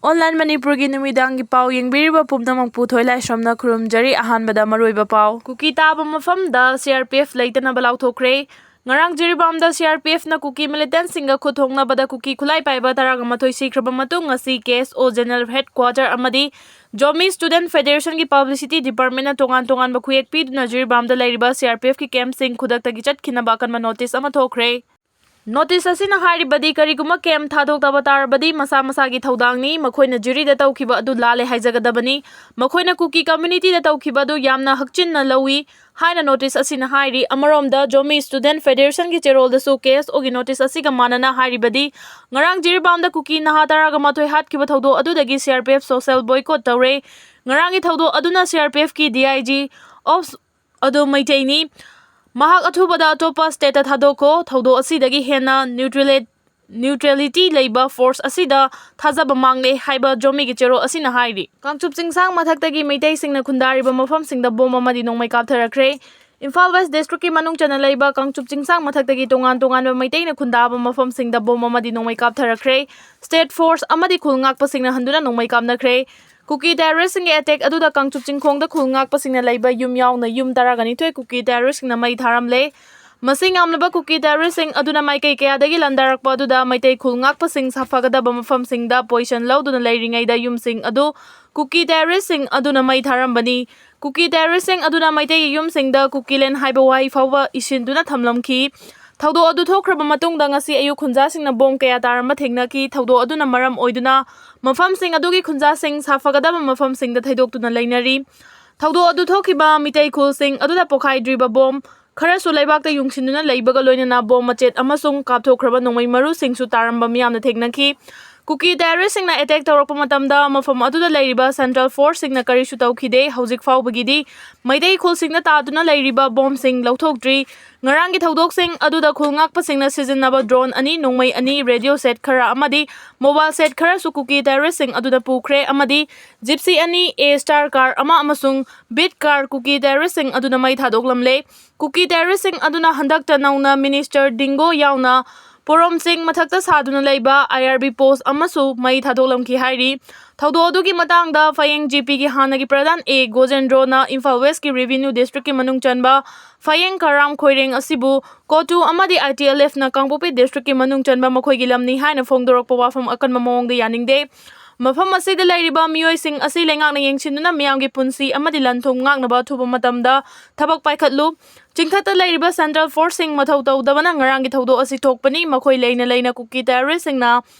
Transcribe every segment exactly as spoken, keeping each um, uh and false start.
Online ꯃꯅꯤꯄꯨꯔꯒꯤ ꯅꯨꯃꯤꯗꯥꯡꯒꯤ ꯄꯥꯎ ꯌꯦꯡꯕꯤꯔꯤꯕ ꯄꯨꯝꯅꯃꯛꯄꯨ ꯊꯣꯏꯂꯥꯏꯁ꯭ꯔꯝꯅ ꯈꯨꯔꯨꯝꯖꯔꯤ꯫ ꯑꯍꯥꯟꯕꯗ ꯃꯔꯨꯑꯣꯏꯕ ꯄꯥꯎ꯫ ꯀꯨꯀꯤ ꯇꯥꯕ ꯃꯐꯝꯗ C R P F ꯂꯩꯇꯅꯕ ꯂꯥꯎꯊꯣꯛꯈ꯭ꯔꯦ꯫ ꯉꯔꯥꯡ ꯖꯤꯔꯤꯕꯥꯝꯗ C R P F ꯅ ꯀꯨꯀꯤ militantꯁꯤꯡꯒ ꯈꯨꯠ ꯊꯣꯛꯅꯕꯗ ꯀꯨꯀꯤ ꯈꯨꯠꯂꯥꯏ ꯄꯥꯏꯕ ꯇꯔꯥꯒ ꯃꯥꯊꯣꯏ ꯁꯤꯈ꯭ꯔꯕ ꯃꯇꯨꯡ, ꯉꯁꯤ K S O General Headquarter ꯑꯃꯗꯤ Zomi Student Federationꯒꯤ Publicity Departmentꯅ ꯇꯣꯉꯥꯟ ꯇꯣꯉꯥꯟꯕ ꯈꯨꯌꯦꯛ ꯄꯤꯗꯨꯅ ꯖꯤꯔꯤꯕꯥꯝꯗ ꯂꯩꯔꯤꯕ C R P Fꯀꯤ campꯁꯤꯡ ꯈꯨꯗꯛꯇꯒꯤ ꯆꯠꯈꯤꯅꯕ ꯑꯀꯟꯕ notice ꯑꯃ ꯊꯣꯛꯈ꯭ꯔꯦ꯫ Notice ꯑꯁꯤꯅ ꯍꯥꯏꯔꯤꯕꯗꯤ, ꯀꯔꯤꯒꯨꯝꯕ camp ꯊꯥꯗꯣꯛꯇꯕ ꯇꯥꯔꯕꯗꯤ ꯃꯁꯥ ꯃꯁꯥꯒꯤ ꯊꯧꯗꯥꯡꯅꯤ, ꯃꯈꯣꯏꯅ ꯖꯤꯔꯤꯗ ꯇꯧꯈꯤꯕ ꯑꯗꯨ ꯂꯥꯜꯂꯦ ꯍꯥꯏꯖꯒꯗꯕꯅꯤ, ꯃꯈꯣꯏꯅ ꯀꯨꯀꯤ communityꯗ ꯇꯧꯈꯤꯕ ꯑꯗꯨ ꯌꯥꯝꯅ ꯍꯛꯆꯤꯟꯅ ꯂꯧꯏ ꯍꯥꯏꯅ notice ꯑꯁꯤꯅ ꯍꯥꯏꯔꯤ꯫ ꯑꯃꯔꯣꯝꯗ, Zomi Student Federationꯒꯤ ꯆꯦꯔꯣꯜꯗꯁꯨ K S Oꯒꯤ notice ꯑꯁꯤꯒ ꯃꯥꯟꯅꯅ ꯍꯥꯏꯔꯤꯕꯗꯤ, ꯉꯔꯥꯡ ꯖꯤꯔꯤꯕꯥꯝꯗ ꯀꯨꯀꯤ ꯅꯍꯥ ꯇꯔꯥꯒ ꯃꯥꯊꯣꯏ ꯍꯥꯠꯈꯤꯕ ꯊꯧꯗꯣꯛ ꯑꯗꯨꯗꯒꯤ C R P F social boycott ꯇꯧꯔꯦ꯫ ꯉꯔꯥꯡꯒꯤ ꯊꯧꯗꯣꯛ ꯑꯗꯨꯅ C R P Fꯀꯤ D I G of ꯑꯗꯨ ꯃꯩꯇꯩꯅꯤ꯫ ꯃꯍꯥꯛ ꯑꯊꯨꯕꯗ ꯑꯇꯣꯞꯄ stateꯇ ꯊꯥꯗꯣꯛꯈꯣ꯫ ꯊꯧꯗꯣꯛ ꯑꯁꯤꯗꯒꯤ ꯍꯦꯟꯅ neutrali-, neutrality ꯂꯩꯕ force ꯑꯁꯤꯗ ꯊꯥꯖꯕ ꯃꯥꯡꯂꯦ ꯍꯥꯏꯕ Zomiꯒꯤ ꯆꯦꯔꯣꯜ ꯑꯁꯤꯅ ꯍꯥꯏꯔꯤ꯫ ꯀꯥꯡꯆꯨꯞ ꯆꯤꯡꯁꯥꯡ ꯃꯊꯛꯇꯒꯤ ꯃꯩꯇꯩꯁꯤꯡꯅ ꯈꯨꯟꯗꯥꯔꯤꯕ ꯃꯐꯝꯁꯤꯡꯗ bomb ꯑꯃꯗꯤ ꯅꯣꯡꯃꯩ ꯀꯥꯞꯊꯔꯛꯈ꯭ꯔꯦ꯫ Imphal West Districtꯀꯤ ꯃꯅꯨꯡ ꯆꯟꯅ ꯂꯩꯕ ꯀꯥꯡꯆꯨꯞ ꯆꯤꯡꯁꯥꯡ ꯃꯊꯛꯇꯒꯤ ꯇꯣꯉꯥꯟ ꯇꯣꯉꯥꯟꯕ ꯃꯩꯇꯩꯅ ꯈꯨꯟꯗꯥꯕ ꯃꯐꯝꯁꯤꯡꯗ bomb ꯑꯃꯗꯤ ꯅꯣꯡꯃꯩ ꯀꯥꯞꯊꯔꯛꯈ꯭ꯔꯦ꯫ State force ꯑꯃꯗꯤ ꯈꯨꯜ ꯉꯥꯛꯄꯁꯤꯡꯅ ꯍꯟꯗꯨꯅ ꯅꯣꯡꯃꯩ ꯀꯥꯞꯅꯈ꯭ꯔꯦ꯫ ꯀꯨꯀꯤ terroristꯁꯤꯡꯒꯤ attack ꯑꯗꯨꯗ ꯀꯥꯡꯆꯨꯞ ꯆꯤꯡꯈꯣꯡꯗ ꯈꯨꯜ ꯉꯥꯛꯄꯁꯤꯡꯅ ꯂꯩꯕ ꯌꯨꯝ ꯌꯥꯎꯅ ꯌꯨꯝ ꯇꯔꯥꯒ ꯅꯤꯊꯣꯏ ꯀꯨꯀꯤ terroristꯁꯤꯡꯅ ꯃꯩ ꯊꯥꯔꯝꯂꯦ꯫ ꯃꯁꯤꯡ ꯌꯥꯝꯂꯕ ꯀꯨꯀꯤ terroristꯁꯤꯡ ꯑꯗꯨꯅ ꯃꯥꯏꯀꯩ ꯀꯌꯥꯗꯒꯤ ꯂꯥꯟꯗꯥꯔꯛꯄ ꯑꯗꯨꯗ ꯃꯩꯇꯩ ꯈꯨꯜ ꯉꯥꯛꯄꯁꯤꯡ ꯁꯥꯐꯒꯗꯕ ꯃꯐꯝꯁꯤꯡꯗ position ꯂꯧꯗꯨꯅ ꯂꯩꯔꯤꯉꯩꯗ ꯌꯨꯝꯁꯤꯡ ꯑꯗꯨ ꯀꯨꯀꯤ terroristꯁꯤꯡ ꯑꯗꯨꯅ ꯃꯩ ꯊꯥꯔꯝꯕꯅꯤ꯫ ꯀꯨꯀꯤ terroristꯁꯤꯡ ꯑꯗꯨꯅ ꯃꯩꯇꯩꯒꯤ ꯌꯨꯝꯁꯤꯡꯗ ꯀꯨꯀꯤꯂꯦꯟ ꯍꯥꯏꯕ ꯋꯥꯍꯩ ꯐꯥꯎꯕ ꯏꯁꯤꯟꯗꯨꯅ ꯊꯝꯂꯝꯈꯤ꯫ ꯊꯧꯗꯣꯛ ꯑꯗꯨ ꯊꯣꯛꯈ꯭ꯔꯕ ꯃꯇꯨꯡꯗ ꯉꯁꯤ ꯑꯌꯨꯛ ꯈꯨꯟꯖꯥꯁꯤꯡꯅ bomb ꯀꯌꯥ ꯇꯥꯔꯝꯕ ꯊꯦꯡꯅꯈꯤ꯫ ꯊꯧꯗꯣꯛ ꯑꯗꯨꯅ ꯃꯔꯝ ꯑꯣꯏꯗꯨꯅ ꯃꯐꯝꯁꯤꯡ ꯑꯗꯨꯒꯤ ꯈꯨꯟꯖꯥꯁꯤꯡ ꯁꯥꯐꯒꯗꯕ ꯃꯐꯝꯁꯤꯡꯗ ꯊꯩꯗꯣꯛꯇꯨꯅ ꯂꯩꯅꯔꯤ꯫ ꯊꯧꯗꯣꯛ ꯑꯗꯨ ꯊꯣꯛꯈꯤꯕ ꯃꯤꯇꯩ ꯈꯨꯜꯁꯤꯡ ꯑꯗꯨꯗ ꯄꯣꯈꯥꯏꯗ꯭ꯔꯤꯕ bomb ꯈꯔꯁꯨ ꯂꯩꯕꯥꯛꯇ ꯌꯨꯡꯁꯤꯟꯗꯨꯅ ꯂꯩꯕꯒ ꯂꯣꯏꯅꯅ bomb ꯃꯆꯦꯠ ꯑꯃꯁꯨꯡ ꯀꯥꯞꯊꯣꯛꯈ꯭ꯔꯕ ꯅꯣꯡꯃꯩ ꯃꯔꯨꯁꯤꯡꯁꯨ ꯇꯥꯔꯝꯕ ꯃꯤꯌꯥꯝꯅ ꯊꯦꯡꯅꯈꯤ꯫ ꯀꯨꯀꯤ terroristꯁꯤꯡꯅ attack ꯇꯧꯔꯛꯄ ꯃꯇꯝꯗ ꯃꯐꯝ ꯑꯗꯨꯗ ꯂꯩꯔꯤꯕ central forceꯁꯤꯡꯅ ꯀꯔꯤꯁꯨ ꯇꯧꯈꯤꯗꯦ꯫ ꯍꯧꯖꯤꯛ ꯐꯥꯎꯕꯒꯤꯗꯤ ꯃꯩꯇꯩ ꯈꯨꯜꯁꯤꯡꯗ ꯇꯥꯗꯨꯅ ꯂꯩꯔꯤꯕ bombꯁꯤꯡ ꯂꯧꯊꯣꯛꯇ꯭ꯔꯤ꯫ ꯉꯔꯥꯡꯒꯤ ꯊꯧꯗꯣꯛꯁꯤꯡ ꯑꯗꯨꯗ ꯈꯨꯜ ꯉꯥꯛꯄꯁꯤꯡꯅ ꯁꯤꯖꯤꯟꯅꯕ drone ꯑꯅꯤ, ꯅꯣꯡꯃꯩ ꯑꯅꯤ, radio set ꯈꯔ ꯑꯃꯗꯤ mobile set ꯈꯔꯁꯨ ꯀꯨꯀꯤ terroristꯁꯤꯡ ꯑꯗꯨꯅ ꯄꯨꯈ꯭ꯔꯦ ꯑꯃꯗꯤ Gypsy ꯑꯅꯤ, A Star car ꯑꯃ ꯑꯃꯁꯨꯡ Beat car ꯀꯨꯀꯤ terroristꯁꯤꯡ ꯑꯗꯨꯅ ꯃꯩ ꯊꯥꯗꯣꯛꯂꯝꯂꯦ꯫ ꯀꯨꯀꯤ terroristꯁꯤꯡ ꯑꯗꯨꯅ ꯍꯟꯗꯛꯇ ꯅꯧꯅ Minister Dingo ꯌꯥꯎꯅ ꯄꯣꯔꯣꯝꯁꯤꯡ ꯃꯊꯛꯇ ꯁꯥꯗꯨꯅ ꯂꯩꯕ ꯑꯥꯏ ꯑꯥꯔ ꯕꯤ ꯄꯣꯁ ꯑꯃꯁꯨ ꯃꯩ ꯊꯥꯗꯣꯛꯂꯝꯈꯤ ꯍꯥꯏꯔꯤ꯫ ꯊꯧꯗꯣꯛ ꯑꯗꯨꯒꯤ ꯃꯇꯥꯡꯗ ꯐꯌꯦꯡ ꯖꯤ ꯄꯤꯒꯤ ꯍꯥꯟꯅꯒꯤ ꯄ꯭ꯔꯙꯥꯟ ꯑꯦ ꯒꯣꯖꯦꯟꯗ꯭ꯔꯣꯅ ꯏꯝꯐꯥꯜ ꯋꯦꯁꯀꯤ ꯔꯦꯚꯤꯅ꯭ꯌꯨ ꯗꯤꯁꯇ꯭ꯔꯤꯛꯀꯤ ꯃꯅꯨꯡ ꯆꯟꯕ ꯐꯌꯦꯡ ꯀꯔꯥꯝ ꯈꯣꯏꯔꯦꯡ ꯑꯁꯤꯕꯨ ꯀꯣꯇꯨ ꯑꯃꯗꯤ ꯑꯥꯏ ꯇꯤ ꯑꯦꯜ ꯑꯦꯐꯅ ꯀꯥꯡꯄꯣꯛꯄꯤ ꯗꯤꯁꯇ꯭ꯔꯤꯛꯀꯤ ꯃꯅꯨꯡ ꯆꯟꯕ ꯃꯈꯣꯏꯒꯤ ꯂꯝꯅꯤ ꯍꯥꯏꯅ ꯐꯣꯡꯗꯣꯔꯛꯄ ꯋꯥꯐꯝ ꯑꯀꯟꯕ ꯃꯑꯣꯡꯗ ꯌꯥꯅꯤꯡꯗꯦ꯫ ꯃꯐꯝ ꯑꯁꯤꯗ ꯂꯩꯔꯤꯕ ꯃꯤꯑꯣꯏꯁꯤꯡ ꯑꯁꯤ ꯂꯩꯉꯥꯛꯅ ꯌꯦꯡꯁꯤꯟꯗꯨꯅ ꯃꯤꯌꯥꯝꯒꯤ ꯄꯨꯟꯁꯤ ꯑꯃꯗꯤ ꯂꯟ ꯊꯨꯝ ꯉꯥꯛꯅꯕ ꯑꯊꯨꯕ ꯃꯇꯝꯗ ꯊꯕꯛ ꯄꯥꯏꯈꯠꯂꯨ꯫ ꯆꯤꯡꯊꯠꯇ ꯂꯩꯔꯤꯕ ꯁꯦꯟꯇ꯭ꯔꯦꯜ ꯐꯣꯔꯁꯁꯤꯡ ꯃꯊꯧ ꯇꯧꯗꯕꯅ ꯉꯔꯥꯡꯒꯤ ꯊꯧꯗꯣꯛ ꯑꯁꯤ ꯊꯣꯛꯄꯅꯤ꯫ ꯃꯈꯣꯏ ꯂꯩꯅ ꯂꯩꯅ ꯀꯨꯀꯤ ꯇꯦꯔꯣꯔꯤꯁꯁꯤꯡꯅ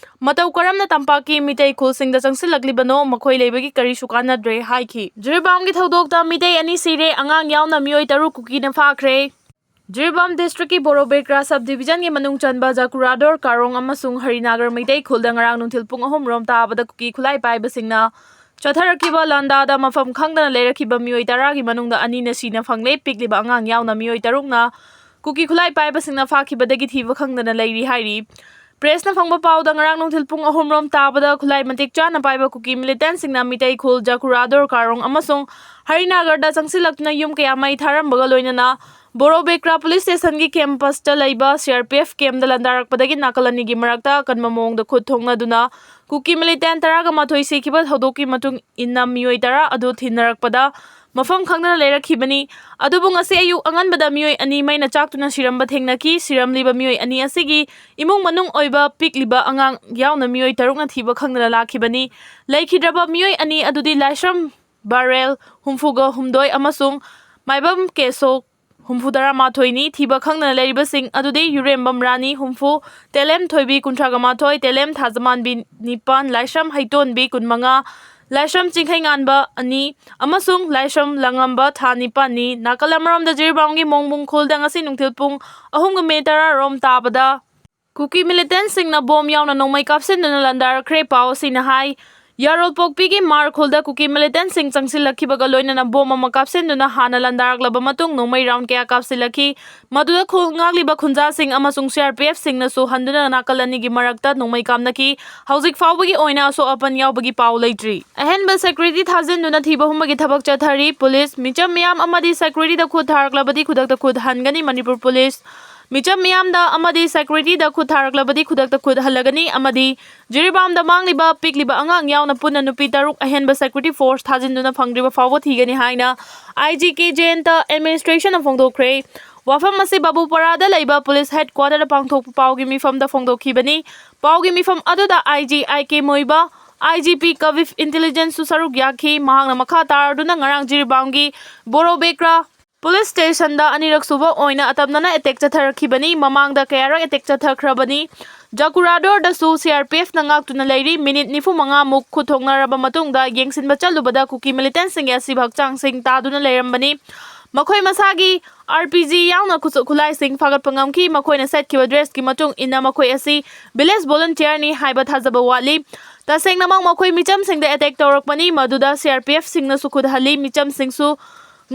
ꯃꯇꯧ ꯀꯔꯝꯅ ꯇꯝꯄꯥꯛꯀꯤ ꯃꯤꯇꯩ ꯈꯨꯜꯁꯤꯡꯗ ꯆꯪꯁꯤꯜꯂꯛꯂꯤꯕꯅꯣ, ꯃꯈꯣꯏ ꯂꯩꯕꯒꯤ ꯀꯔꯤꯁꯨ ꯀꯥꯟꯅꯗ꯭ꯔꯦ ꯍꯥꯏꯈꯤ꯫ ꯖꯤꯔꯤꯕꯥꯝꯒꯤ ꯊꯧꯗꯣꯛꯇ ꯃꯤꯇꯩ ꯑꯅꯤ ꯁꯤꯔꯦ, ꯑꯉꯥꯡ ꯌꯥꯎꯅ ꯃꯤꯑꯣꯏ ꯇꯔꯨꯛ ꯀꯨꯀꯤꯅ ꯐꯥꯈ꯭ꯔꯦ꯫ ꯖꯤꯔꯤꯕꯥꯝ ꯗꯤꯁꯇ꯭ꯔꯤꯛꯀꯤ ꯕꯣꯔꯣꯕꯦꯀ꯭ꯔꯥ ꯁꯕ ꯗꯤꯕꯤꯖꯟꯒꯤ ꯃꯅꯨꯡ ꯆꯟꯕ ꯖꯀꯨꯔꯥꯗꯣꯔ ꯀꯥꯔꯣꯡ ꯑꯃꯁꯨꯡ ꯍꯔꯤꯅꯥꯒꯔ ꯃꯩꯇꯩ ꯈꯨꯜꯗ ꯉꯔꯥꯡ ꯅꯨꯡꯊꯤꯜ ꯄꯨꯡ ꯑꯍꯨꯝ ꯔꯣꯝ ꯇꯥꯕꯗ ꯀꯨꯀꯤ ꯈꯨꯠꯂꯥꯏ ꯄꯥꯏꯕꯁꯤꯡꯅ ꯆꯠꯊꯔꯛꯈꯤꯕ ꯂꯥꯟꯗꯥꯗ ꯃꯐꯝ ꯈꯪꯗꯅ ꯂꯩꯔꯛꯈꯤꯕ ꯃꯤꯑꯣꯏ ꯇꯔꯥꯒꯤ ꯃꯅꯨꯡꯗ ꯑꯅꯤꯅ ꯁꯤꯅ ꯐꯪꯂꯦ꯫ ꯄꯤꯛꯂꯤꯕ ꯑꯉꯥꯡ ꯌꯥꯎꯅ ꯃꯤꯑꯣꯏ ꯇꯔꯨꯛꯅ ꯀꯨꯀꯤ ꯈꯨꯠꯂꯥꯏ ꯄꯥꯏꯕꯁꯤꯡꯅ ꯐꯥꯈꯤꯕꯗꯒꯤ ꯊꯤꯕ ꯈꯪꯗꯅ ꯂꯩꯔꯤ ꯍꯥꯏꯔꯤ꯫ ꯄ꯭ꯔꯦꯁꯅ ꯐꯪꯕ ꯄꯥꯎꯗ ꯉꯔꯥꯡ ꯅꯨꯡꯊꯤꯜ ꯄꯨꯡ ꯑꯍꯨꯝ ꯔꯣꯝ ꯇꯥꯕꯗ ꯈꯨꯠꯂꯥꯏ ꯃꯇꯤꯛ ꯆꯥꯅ ꯄꯥꯏꯕ ꯀꯨꯀꯤ ꯃꯤꯂꯤꯇꯦꯟꯁꯤꯡꯅ ꯃꯤꯇꯩ ꯈꯨꯜ ꯖꯀꯨꯔꯥꯗꯣꯔ ꯀꯥꯔꯣꯡ ꯑꯃꯁꯨꯡ ꯍꯔꯤꯅꯥꯒꯔꯗ ꯆꯪꯁꯤꯜꯂꯛꯇꯨꯅ ꯌꯨꯝ ꯀꯌꯥ ꯃꯩ ꯊꯥꯔꯝꯕꯒ ꯂꯣꯏꯅꯅ ꯕꯣꯔꯣꯕꯦꯀ꯭ꯔꯥ ꯄꯨꯂꯤꯁ ꯁ꯭ꯇꯦꯁꯟꯒꯤ ꯀꯦꯝꯄꯁꯇ ꯂꯩꯕ ꯁꯤ ꯑꯥꯔ ꯄꯤ ꯑꯦꯐ ꯀꯦꯝꯞꯇ ꯂꯥꯟꯗꯥꯔꯛꯄꯗꯒꯤ ꯅꯥꯀꯜ ꯑꯅꯤꯒꯤ ꯃꯔꯛꯇ ꯑꯀꯟꯕ ꯃꯑꯣꯡꯗ ꯈꯨꯠ ꯊꯣꯛꯅꯗꯨꯅ ꯀꯨꯀꯤ ꯃꯤꯂꯤꯇꯦꯟ ꯇꯔꯥꯒ ꯃꯥꯊꯣꯏ ꯁꯤꯈꯤꯕ ꯊꯧꯗꯣꯛꯀꯤ ꯃꯇꯨꯡ ꯏꯟꯅ ꯃꯤꯑꯣꯏ ꯇꯔꯥ ꯑꯗꯨ ꯊꯤꯟꯅꯔꯛꯄꯗ ꯃꯐꯝ ꯈꯪꯗꯅ ꯂꯩꯔꯛꯈꯤꯕꯅꯤ꯫ ꯑꯗꯨꯕꯨ ꯉꯁꯤ ꯑꯌꯨꯛ ꯑꯉꯟꯕꯗ ꯃꯤꯑꯣꯏ ꯑꯅꯤ ꯃꯩꯅ ꯆꯥꯛꯇꯨꯅ ꯁꯤꯔꯝꯕ ꯊꯦꯡꯅꯈꯤ꯫ ꯁꯤꯔꯝꯂꯤꯕ ꯃꯤꯑꯣꯏ ꯑꯅꯤ ꯑꯁꯤꯒꯤ ꯏꯃꯨꯡ ꯃꯅꯨꯡ ꯑꯣꯏꯕ ꯄꯤꯛꯂꯤꯕ ꯑꯉꯥꯡ ꯌꯥꯎꯅ ꯃꯤꯑꯣꯏ ꯇꯔꯨꯛꯅ ꯊꯤꯕ ꯈꯪꯗꯅ ꯂꯥꯛꯈꯤꯕꯅꯤ꯫ ꯂꯩꯈꯤꯗ꯭ꯔꯕ ꯃꯤꯑꯣꯏ ꯑꯅꯤ ꯑꯗꯨꯗꯤ ꯂꯥꯏꯁ꯭ꯔꯝ ꯕꯥꯔꯦꯜ ꯍꯨꯝꯐꯨꯒ ꯍꯨꯝꯗꯣꯏ ꯑꯃꯁꯨꯡ ꯃꯥꯏꯕꯝ ꯀꯦꯁꯣ ꯍꯨꯝꯐꯨ ꯇꯔꯥꯃꯥꯊꯣꯏꯅꯤ꯫ ꯊꯤꯕ ꯈꯪꯗꯅ ꯂꯩꯔꯤꯕꯁꯤꯡ ꯑꯗꯨꯗꯤ ꯌꯨꯔꯦꯝꯕꯝ ꯔꯥꯅꯤ ꯍꯨꯝꯐꯨ, ꯇꯦꯂꯦꯝ ꯊꯣꯏꯕꯤ ꯀꯨꯟꯊ꯭ꯔꯥꯒ ꯃꯥꯊꯣꯏ, ꯇꯦꯂꯦꯝ ꯊꯥꯖꯃꯥꯟꯕꯤ ꯅꯤꯄꯥꯟ, ꯂꯥꯏꯁ꯭ꯔꯝ ꯍꯩꯇꯣꯟꯕꯤ ꯀꯨꯟꯃꯉꯥ, ꯂꯥꯏꯁ꯭ꯔꯝ ꯆꯤꯡꯈꯩꯉꯥꯟꯕ ꯑꯅꯤ ꯑꯃꯁꯨꯡ ꯂꯥꯏꯁ꯭ꯔꯝ ꯂꯥꯡꯉꯝꯕ ꯊꯥ ꯅꯤꯄꯥꯟꯅꯤ꯫ ꯅꯥꯀꯜ ꯑꯃꯔꯣꯝꯗ ꯖꯤꯔꯤꯕꯥꯝꯒꯤ ꯃꯣꯡꯕꯨꯡ ꯈꯨꯜꯗ ꯉꯁꯤ ꯅꯨꯡꯊꯤꯜ ꯄꯨꯡ ꯑꯍꯨꯝꯒ ꯃꯤꯅꯤꯠ ꯇꯔꯥ ꯔꯣꯝ ꯇꯥꯕꯗ ꯀꯨꯀꯤ ꯃꯤꯂꯤꯇꯦꯟꯁꯤꯡꯅ ꯕꯣꯝ ꯌꯥꯎꯅ ꯅꯣꯡꯃꯩ ꯀꯥꯞꯁꯤꯟꯗꯨꯅ ꯂꯥꯟꯗꯥꯔꯛꯈ꯭ꯔꯦ꯫ ꯄꯥꯎ ꯑꯁꯤꯅ ꯍꯥꯏ, ꯌꯥꯔꯣꯜꯄꯣꯛꯄꯤꯒꯤ ꯃꯥꯔ ꯈꯨꯜꯗ ꯀꯨꯀꯤ ꯃꯤꯂꯤꯇꯦꯟꯁꯤꯡ ꯆꯪꯁꯤꯜꯂꯛꯈꯤꯕꯒ ꯂꯣꯏꯅꯅ ꯕꯣꯝ ꯑꯃ ꯀꯥꯞꯁꯤꯟꯗꯨꯅ ꯍꯥꯟꯅ ꯂꯥꯟꯗꯥꯔꯛꯂꯕ ꯃꯇꯨꯡ ꯅꯣꯡꯃꯩ ꯔꯥꯎꯟ ꯀꯌꯥ ꯀꯥꯞꯁꯤꯜꯂꯛꯈꯤ꯫ ꯃꯗꯨꯗ ꯈꯨꯜ ꯉꯥꯛꯂꯤꯕ ꯈꯨꯟꯖꯥꯁꯤꯡ ꯑꯃꯁꯨꯡ ꯁꯤ ꯑꯥꯔ ꯄꯤ ꯑꯦꯐꯁꯤꯡꯅꯁꯨ ꯍꯟꯗꯨꯅ ꯅꯥꯀꯜ ꯑꯅꯤꯒꯤ ꯃꯔꯛꯇ ꯅꯣꯡꯃꯩ ꯀꯥꯞꯅꯈꯤ꯫ ꯍꯧꯖꯤꯛ ꯐꯥꯎꯕꯒꯤ ꯑꯣꯏꯅ ꯑꯁꯣꯛ ꯑꯄꯟ ꯌꯥꯎꯕꯒꯤ ꯄꯥꯎ ꯂꯩꯇ꯭ꯔꯤ꯫ ꯑꯍꯦꯟꯕ ꯁꯦꯀ꯭ꯌꯨꯔꯤꯇꯤ ꯊꯥꯖꯤꯟꯗꯨꯅ ꯊꯤꯕ ꯍꯨꯝꯕꯒꯤ ꯊꯕꯛ ꯆꯠꯊꯔꯤ꯫ ꯄꯨꯂꯤꯁ, ꯃꯤꯆꯝ ꯃꯤꯌꯥꯝ ꯑꯃꯗꯤ ꯁꯦꯀ꯭ꯌꯨꯔꯤꯇꯤꯗ ꯈꯨꯠ ꯊꯥꯔꯛꯂꯕꯗꯤ ꯈꯨꯗꯛꯇ ꯈꯨꯠ ꯍꯟꯒꯅꯤ꯫ ꯃꯅꯤꯄꯨꯔ ꯄꯨꯂꯤꯁ ꯃꯤꯆꯝ ꯃꯤꯌꯥꯝꯗ ꯑꯃꯗꯤ securityꯗ ꯈꯨꯠ ꯊꯥꯔꯛꯂꯕꯗꯤ ꯈꯨꯗꯛꯇ ꯈꯨꯠ ꯍꯜꯂꯒꯅꯤ ꯑꯃꯗꯤ ꯖꯤꯔꯤꯕꯥꯝꯗ ꯃꯥꯡꯂꯤꯕ ꯄꯤꯛꯂꯤꯕ ꯑꯉꯥꯡ ꯌꯥꯎꯅ ꯄꯨꯟꯅ ꯅꯨꯄꯤ ꯇꯔꯨꯛ ꯑꯍꯦꯟꯕ security force ꯊꯥꯖꯤꯟꯗꯨꯅ ꯐꯪꯗ꯭ꯔꯤꯕ ꯐꯥꯎꯕ ꯊꯤꯒꯅꯤ ꯍꯥꯏꯅ I G K Jayanta administrationꯅ ꯐꯣꯡꯗꯣꯛꯈ꯭ꯔꯦ꯫ ꯋꯥꯐꯝ ꯑꯁꯤ ꯕꯥꯕꯨꯄꯥꯔꯥꯗ ꯂꯩꯕ police headquarterꯗ ꯄꯥꯡꯊꯣꯛꯄ ꯄꯥꯎꯒꯤ ꯃꯤꯐꯝꯗ ꯐꯣꯡꯗꯣꯛꯈꯤꯕꯅꯤ꯫ ꯄꯥꯎꯒꯤ ꯃꯤꯐꯝ ꯑꯗꯨꯗ I G I K ꯃꯣꯏꯕꯥ, I G P ꯀꯕꯤꯐ intelligenceꯁꯨ ꯁꯔꯨꯛ ꯌꯥꯈꯤ꯫ ꯃꯍꯥꯛꯅ ꯃꯈꯥ ꯇꯥꯔꯗꯨꯅ ꯉꯔꯥꯡ ꯖꯤꯔꯤꯕꯥꯝꯒꯤ ꯕꯣꯔꯣꯕꯦꯀ꯭ꯔꯥ police stationꯗ ꯑꯅꯤꯔꯛ ꯁꯨꯕ ꯑꯣꯏꯅ ꯑꯇꯝꯅꯅ attack ꯆꯠꯊꯔꯛꯈꯤꯕꯅꯤ꯫ ꯃꯃꯥꯡꯗ ꯀꯌꯥꯔꯛ attack ꯆꯠꯊꯈ꯭ꯔꯕꯅꯤ꯫ ꯖꯀꯨꯔꯥꯗꯣꯔꯗꯁꯨ C R P Fꯅ ꯉꯥꯛꯇꯨꯅ ꯂꯩꯔꯤ꯫ Minute ꯅꯤꯐꯨ ꯃꯉꯥꯃꯨꯛ ꯈꯨꯠ ꯊꯣꯛꯅꯔꯕ ꯃꯇꯨꯡꯗ ꯌꯦꯡꯁꯤꯟꯕ ꯆꯠꯂꯨꯕꯗ ꯀꯨꯀꯤ militantꯁꯤꯡꯒꯤ ꯑꯁꯤꯕ ꯍꯛꯆꯥꯡꯁꯤꯡ ꯇꯥꯗꯨꯅ ꯂꯩꯔꯝꯕꯅꯤ꯫ ꯃꯈꯣꯏ ꯃꯁꯥꯒꯤ R P G ꯌꯥꯎꯅ ꯈꯨꯠꯁꯨ ꯈꯨꯠꯂꯥꯏꯁꯤꯡ ꯐꯥꯒꯠꯄ ꯉꯝꯈꯤ꯫ ꯃꯈꯣꯏꯅ ꯁꯦꯠꯈꯤꯕ dressꯀꯤ ꯃꯇꯨꯡ ꯏꯟꯅ ꯃꯈꯣꯏ ꯑꯁꯤ village volunteerꯅꯤ ꯍꯥꯏꯕ ꯊꯥꯖꯕ ꯋꯥꯠꯂꯤ꯫ ꯇꯁꯦꯡꯅꯃꯛ ꯃꯈꯣꯏ ꯃꯤꯆꯝꯁꯤꯡꯗ attack ꯇꯧꯔꯛꯄꯅꯤ, ꯃꯗꯨꯗ C R P Fꯁꯤꯡꯅꯁꯨ ꯈꯨꯠ ꯍꯜꯂꯤ꯫ ꯃꯤꯆꯝꯁꯤꯡꯁꯨ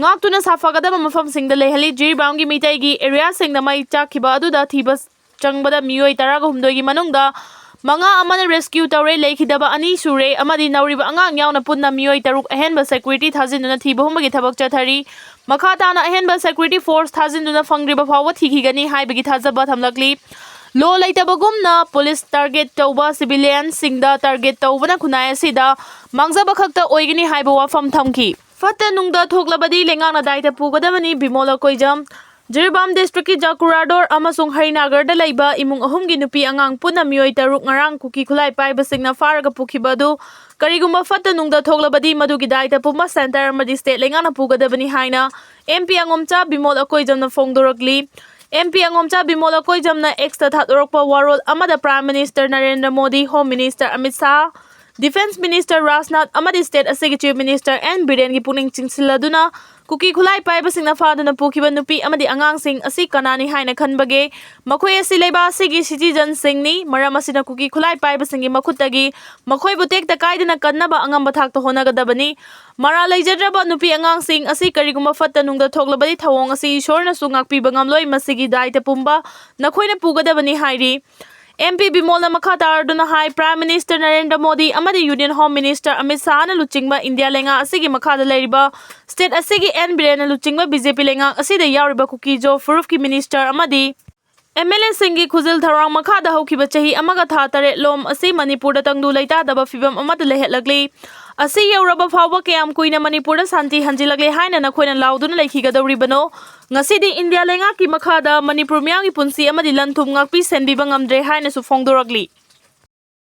ꯉꯥꯛꯇꯨꯅ ꯁꯥꯐꯒꯗꯕ ꯃꯐꯝꯁꯤꯡꯗ ꯂꯩꯍꯜꯂꯤ꯫ ꯖꯤꯔꯤꯕꯥꯝꯒꯤ ꯃꯤꯇꯩꯒꯤ areaꯁꯤꯡꯗ ꯃꯩ ꯆꯥꯛꯈꯤꯕ ꯑꯗꯨꯗ ꯊꯤꯕ ꯆꯪꯕꯗ ꯃꯤꯑꯣꯏ ꯇꯔꯥꯒ ꯍꯨꯝꯗꯣꯏꯒꯤ ꯃꯅꯨꯡꯗ ꯃꯉꯥ ꯑꯃꯅ rescue ꯇꯧꯔꯦ, ꯂꯩꯈꯤꯗꯕ ꯑꯅꯤ ꯁꯨꯔꯦ ꯑꯃꯗꯤ ꯅꯧꯔꯤꯕ ꯑꯉꯥꯡ ꯌꯥꯎꯅ ꯄꯨꯟꯅ ꯃꯤꯑꯣꯏ ꯇꯔꯨꯛ ꯑꯍꯦꯟꯕ security ꯊꯥꯖꯤꯟꯗꯨꯅ ꯊꯤꯕ ꯍꯨꯝꯕꯒꯤ ꯊꯕꯛ ꯆꯠꯊꯔꯤ꯫ ꯃꯈꯥ ꯇꯥꯅ ꯑꯍꯦꯟꯕ security force ꯊꯥꯖꯤꯟꯗꯨꯅ ꯐꯪꯗ꯭ꯔꯤꯕ ꯐꯥꯎꯕ ꯊꯤꯈꯤꯒꯅꯤ ꯍꯥꯏꯕꯒꯤ ꯊꯥꯖꯕ ꯊꯝꯂꯛꯂꯤ꯫ Law ꯂꯩꯇꯕꯒꯨꯝꯅ police target ꯇꯧꯕ civilianꯁꯤꯡꯗ target ꯇꯧꯕꯅ ꯈꯨꯟꯅꯥꯏ ꯑꯁꯤꯗ ꯃꯥꯡꯖꯕ ꯈꯛꯇ ꯑꯣꯏꯒꯅꯤ ꯍꯥꯏꯕ ꯋꯥꯐꯝ ꯊꯝꯈꯤ꯫ ꯐꯠꯇ ꯅꯨꯡꯗ ꯊꯣꯛꯂꯕꯗꯤ ꯂꯩꯉꯥꯛꯅ ꯗꯥꯏꯇ ꯄꯨꯒꯗꯕꯅꯤ, ꯕꯤꯃꯣꯜ ꯑꯀꯣꯏꯖꯝ꯫ ꯖꯤꯔꯤꯕꯥꯝ districtꯀꯤ ꯖꯀꯨꯔꯥꯗꯣꯔ ꯑꯃꯁꯨꯡ ꯍꯔꯤꯅꯥꯒꯔꯗ ꯂꯩꯕ ꯏꯃꯨꯡ ꯑꯍꯨꯝꯒꯤ ꯅꯨꯄꯤ ꯑꯉꯥꯡ ꯄꯨꯟꯅ ꯃꯤꯑꯣꯏ ꯇꯔꯨꯛ ꯉꯔꯥꯡ ꯀꯨꯀꯤ ꯈꯨꯠꯂꯥꯏ ꯄꯥꯏꯕꯁꯤꯡꯅ ꯐꯥꯔꯒ ꯄꯨꯈꯤꯕ ꯑꯗꯨ ꯀꯔꯤꯒꯨꯝꯕ ꯐꯠꯇ ꯅꯨꯡꯗ ꯊꯣꯛꯂꯕꯗꯤ ꯃꯗꯨꯒꯤ ꯗꯥꯏꯇ ꯄꯨꯝꯕ centre ꯑꯃꯗꯤ state ꯂꯩꯉꯥꯛꯅ ꯄꯨꯒꯗꯕꯅꯤ ꯍꯥꯏꯅ M P ꯑꯉꯣꯝꯆꯥ Bimol ꯑꯀꯣꯏꯖꯝꯅ ꯐꯣꯡꯗꯣꯔꯛꯂꯤ꯫ M P ꯑꯉꯣꯝꯆꯥ Bimol ꯑꯀꯣꯏꯖꯝꯅ Xꯇ ꯊꯥꯗꯣꯔꯛꯄ ꯋꯥꯔꯣꯜ ꯑꯃꯗ Prime Minister Narendra Modi, Home Minister Amit Shah, Defence Minister Rajnath ꯑꯃꯗꯤ state ꯑꯁꯤꯒꯤ Chief Minister N ꯕꯤꯔꯦꯟꯒꯤ ꯄꯨꯛꯅꯤꯡ ꯆꯤꯡꯁꯤꯜꯂꯗꯨꯅ ꯀꯨꯀꯤ ꯈꯨꯠꯂꯥꯏ ꯄꯥꯏꯕꯁꯤꯡꯅ ꯐꯥꯗꯨꯅ ꯄꯨꯈꯤꯕ ꯅꯨꯄꯤ ꯑꯃꯗꯤ ꯑꯉꯥꯡꯁꯤꯡ ꯑꯁꯤ ꯀꯅꯥꯅꯤ ꯍꯥꯏꯅ ꯈꯟꯕꯒꯦ? ꯃꯈꯣꯏ ꯑꯁꯤ ꯂꯩꯕꯥꯛ ꯑꯁꯤꯒꯤ citizenꯁꯤꯡꯅꯤ꯫ ꯃꯔꯝ ꯑꯁꯤꯅ ꯀꯨꯀꯤ ꯈꯨꯠꯂꯥꯏ ꯄꯥꯏꯕꯁꯤꯡꯒꯤ ꯃꯈꯨꯠꯇꯒꯤ ꯃꯈꯣꯏꯕꯨ ꯇꯦꯛꯇ ꯀꯥꯏꯗꯅ ꯀꯟꯅꯕ ꯑꯉꯝꯕ ꯊꯥꯛꯇ ꯍꯣꯠꯅꯒꯗꯕꯅꯤ꯫ ꯃꯔꯥꯜ ꯂꯩꯖꯗ꯭ꯔꯕ ꯅꯨꯄꯤ ꯑꯉꯥꯡꯁꯤꯡ ꯑꯁꯤ ꯀꯔꯤꯒꯨꯝꯕ ꯐꯠꯇ ꯅꯨꯡꯗ ꯊꯣꯛꯂꯕꯗꯤ ꯊꯧꯑꯣꯡ ꯑꯁꯤ ꯏꯁꯣꯔꯅꯁꯨ ꯉꯥꯛꯄꯤꯕ ꯉꯝꯂꯣꯏ꯫ ꯃꯁꯤꯒꯤ ꯗꯥꯏꯇ ꯄꯨꯝꯕ ꯅꯈꯣꯏꯅ ꯄꯨꯒꯗꯕꯅꯤ ꯍꯥꯏꯔꯤ꯫ ꯑꯦꯝ ꯄꯤ ꯕꯤꯃꯣꯜꯅ ꯃꯈꯥ ꯇꯥꯔꯗꯨꯅ ꯍꯥꯏ, Prime Minister ꯅꯔꯦꯟꯗ꯭ꯔ ꯃꯣꯗꯤ ꯑꯃꯗꯤ Union Home Minister ꯑꯃꯤꯠ ꯁꯥꯍꯅ ꯂꯨꯆꯤꯡꯕ ꯏꯟꯗꯤꯌꯥ ꯂꯩꯉꯥꯛ ꯑꯁꯤꯒꯤ ꯃꯈꯥꯗ ꯂꯩꯔꯤꯕ state ꯑꯁꯤꯒꯤ ꯑꯦꯟ ꯕꯤꯔꯦꯟꯅ ꯂꯨꯆꯤꯡꯕ ꯕꯤ ꯖꯦ ꯄꯤ ꯂꯩꯉꯥꯛ ꯑꯁꯤꯗ ꯌꯥꯎꯔꯤꯕ ꯀꯨꯀꯤꯖꯣ ꯐꯨꯔꯨꯞꯀꯤ minister ꯑꯃꯗꯤ ꯑꯦꯝ ꯑꯦꯜ ꯑꯦꯁꯤꯡꯒꯤ ꯈꯨꯖꯤꯜ ꯊꯧꯔꯥꯡ ꯃꯈꯥꯗ ꯍꯧꯈꯤꯕ ꯆꯍꯤ ꯑꯃꯒ ꯊꯥ ꯇꯔꯦꯠ ꯂꯣꯝ ꯑꯁꯤ ꯃꯅꯤꯄꯨꯔꯗ ꯇꯪꯗꯨ ꯂꯩꯇꯥꯗꯕ ꯐꯤꯕꯝ ꯑꯃꯗ ꯂꯩꯍꯠꯂꯛꯂꯤ꯫ ꯑꯁꯤ ꯌꯧꯔꯕ ꯐꯥꯎꯕ ꯀꯌꯥꯝ ꯀꯨꯏꯅ ꯃꯅꯤꯄꯨꯔꯗ ꯁꯥꯟꯇꯤ ꯍꯟꯖꯤꯜꯂꯛꯂꯦ ꯍꯥꯏꯅ ꯅꯈꯣꯏꯅ ꯂꯥꯎꯗꯨꯅ ꯂꯩꯈꯤꯒꯗꯧꯔꯤꯕꯅꯣ? ꯉꯁꯤꯗꯤ ꯏꯟꯗꯤꯌꯥ ꯂꯩꯉꯥꯛꯀꯤ ꯃꯈꯥꯗ ꯃꯅꯤꯄꯨꯔ ꯃꯤꯌꯥꯝꯒꯤ ꯄꯨꯟꯁꯤ ꯑꯃꯗꯤ ꯂꯟ ꯊꯨꯝ ꯉꯥꯛꯄꯤ ꯁꯦꯟꯕꯤꯕ ꯉꯝꯗ꯭ꯔꯦ ꯍꯥꯏꯅꯁꯨ ꯐꯣꯡꯗꯣꯔꯛꯂꯤ꯫